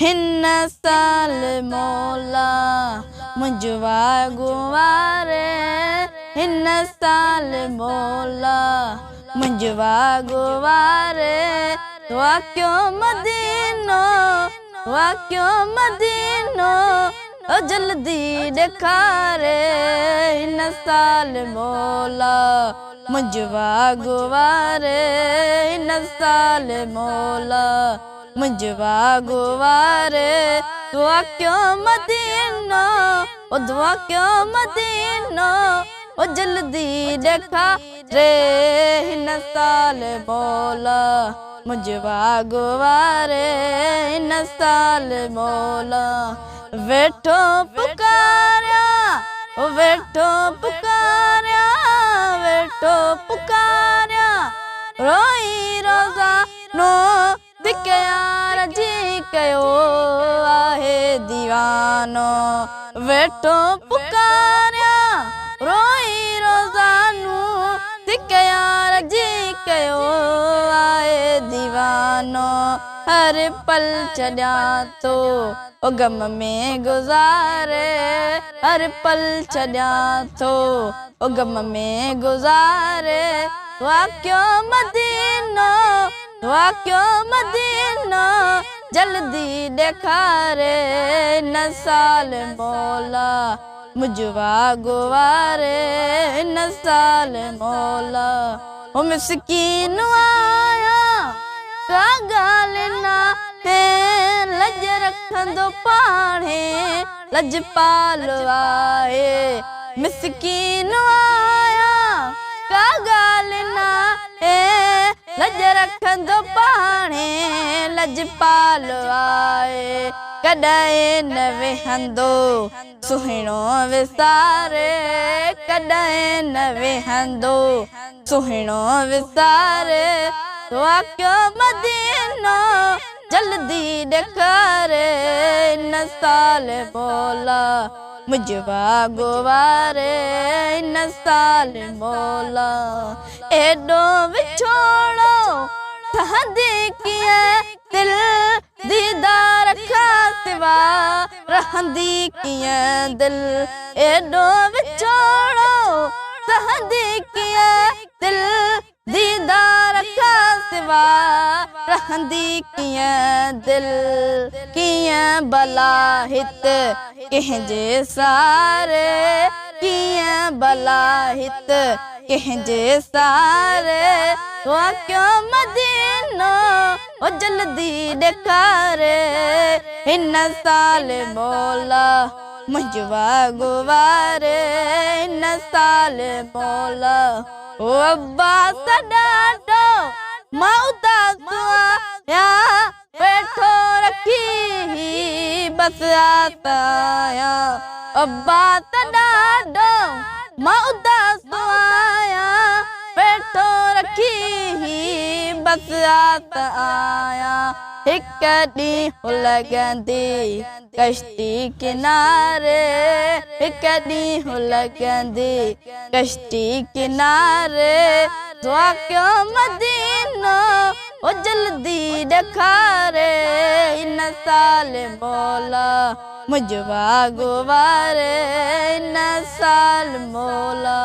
हिन साल मौला मुंहिंजो वाॻो वारे, हिन साल मौला मुंहिंजो वाॻो वारे। दुआ कयो मदीनो, दुआ कयो मदीनो, ओ जल्दी ॾेखारे। हिन साल मौला मुंहिंजो वाॻो वारे, हिन साल मौला मुंहिंजो वाॻो वारे। दुआ कयो मदीनो, ओ दुआ कयो मदीनो, ओ जल्दी ॾेखारे। हिन साल मौला मुंहिंजो वाॻो वारे, हिन साल मौला। वेठो पुकारिया, ओ वेठो पुकारिया, वेठो पुकारिया, रोई रोज़ानो दिकयार जी कयो आहे दीवानो। वेठो पुकारिया, रोई रोज़ानो दिकयार जी कयो आहे दीवानो। हर पल छॾियां थो ओ गम में गुज़ारे, हर पल छॾियां थो ओ गम में गुज़ारे। दुआ कयो मदीनो, दुआ कयो मदीनो, जल्दी ॾेखारे। हिन साल मौला मुंहिंजो वाॻो वारे, हिन साल मौला। ओ मिसकीन आहियां, का ॻाल्हि नाहे, लॼ रखंदो पाणे लजपाल आहे। मिसकीन आहियां, का ॻाल्हि नाहे, लॼ रखंदो पाणे लजपाल आहे। कॾहिं न वेहंदो सुहिणो विसारे, कॾहिं न वेहंदो सुहिणो विसारे। दुआ कयो मदीनो, जल्दी ॾेखारे। हिन साल मौला मुंहिंजो वाॻो वारे, हिन साल मौला। एॾो विछोड़ो सहंदी कीअं दिलि, दीदार खां सिवा रहंदी कीअं दिलि। एॾो विछोड़ो सहंदी कीअं दिलि, दीदार खां सिवा रहंदी कीअं दिलि। कीअं भला हित कंहिंजे सहारे, कीअं भला हित कंहिंजे सहारे। दुआ कयो मदीनो, ओ जल्दी ॾेखारे। हिन साल मौला मुंहिंजो वाॻो वारे, हिन साल मौला। ओ अब्बास ॾाढो मां उदास आहियां, वेठो रखी बसि आस आहियां। अब्बास ॾाढो मां उदास आहियां, वेठो रखी बसि आस आहियां। हिकु ॾींहुं लॻंदी कश्ती किनारे, हिकु ॾींहुं लॻंदी कश्ती किनारे। दुआ कयो मदीनो, ओ जल्दी ॾेखारे। हिन साल मौला मुंहिंजो वाॻो वारे, हिन साल मौला।